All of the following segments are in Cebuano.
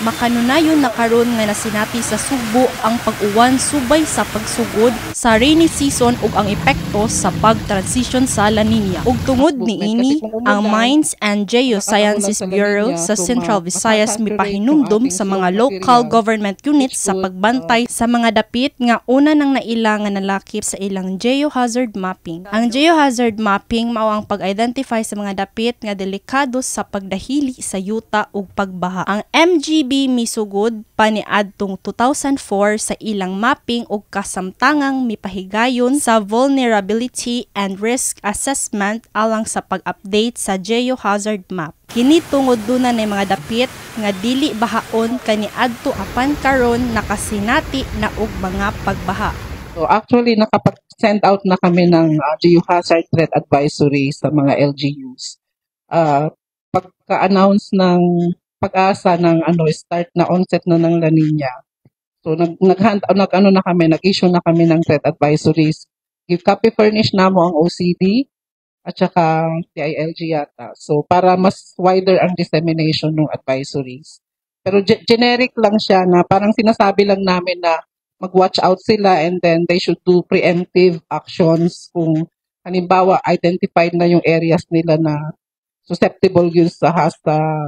Makanunayon na karon nga nasinati sa Sugbo ang pag-uwan subay sa pagsugod sa rainy season ug ang epekto sa pag-transition sa La Nina. Ug tungod movement. Kasi niini, kung ang umulan, Mines and nakakaulan Geosciences sa La Bureau Nina, sa so Central Visayas masasaturate yung mipahinumdum ating sa mga slope local material, government units which sa would pagbantay sa mga dapit nga una nang naila nga nalakip sa ilang geohazard mapping. Ang geohazard mapping mao ang pag-identify sa mga dapit nga delikado sa pagdahili sa yuta ug pagbaha. Ang MGB misugod pa niadtong 2004 sa ilang mapping ug kasamtangang mipahigayon sa vulnerability and risk assessment alang sa pag-update sa geohazard map. Kini tungod duna nay mga dapit nga dili bahaon kaniadto apan karon nakasinati na og mga pagbaha. So actually, nakapag-send out na kami ng geohazard threat advisory sa mga LGUs. Pagka-announce ng PAGASA ng ano, start na, onset na ng La Nina. So nag nag nag ano na kami, nag-issue na kami ng threat advisories. Give copy furnish namo ang OCD at saka DILG yata. So para mas wider ang dissemination ng advisories. Pero generic lang siya na parang sinasabi lang namin na mag-watch out sila and then they should do preemptive actions kung halimbawa identified na yung areas nila na susceptible yun sa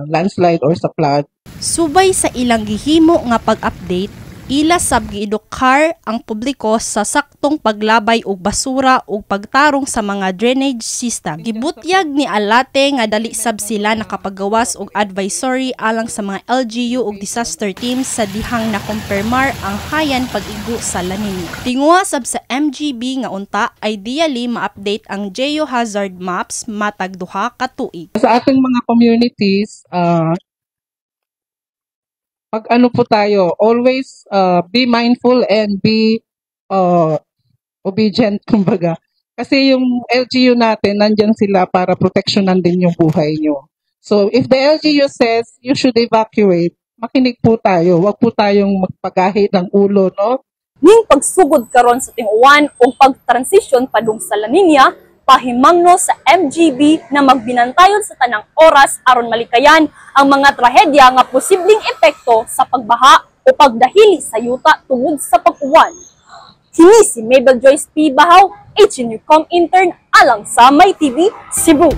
landslide or sa flood. Subay sa ilang gihimo nga pag-update, ila sab giedukar ang publiko sa saktong paglabay og basura ug pagtarong sa mga drainage system. Gibutyag ni Alate nga dali sab sila nakapagawas og advisory alang sa mga LGU ug disaster teams sa dihang nakumpirmar ang hayan pag-igo sa La Nina. Tinguha sab sa MGB nga unta ideally ma-update ang geohazard maps matag 2 ka tuig. Sa ating mga communities, pag ano po tayo, always be mindful and be obedient, kumbaga. Kasi yung LGU natin, nandyan sila para proteksyonan din yung buhay nyo. So if the LGU says you should evacuate, makinig po tayo. Huwag po tayong magpagahi ng ulo, no? Ning pagsugod karon sa ting-uwan ug pag-transition padung sa La Nina, pahimangno sa MGB na magbinantayon sa tanang oras aron malikayan ang mga trahedya nga posibleng epekto sa pagbaha o pagdahili sa yuta tungod sa pag-uwan. Kini si Mabel Joyce P. Bahaw, HNUCOM intern alang sa My TV, Cebu.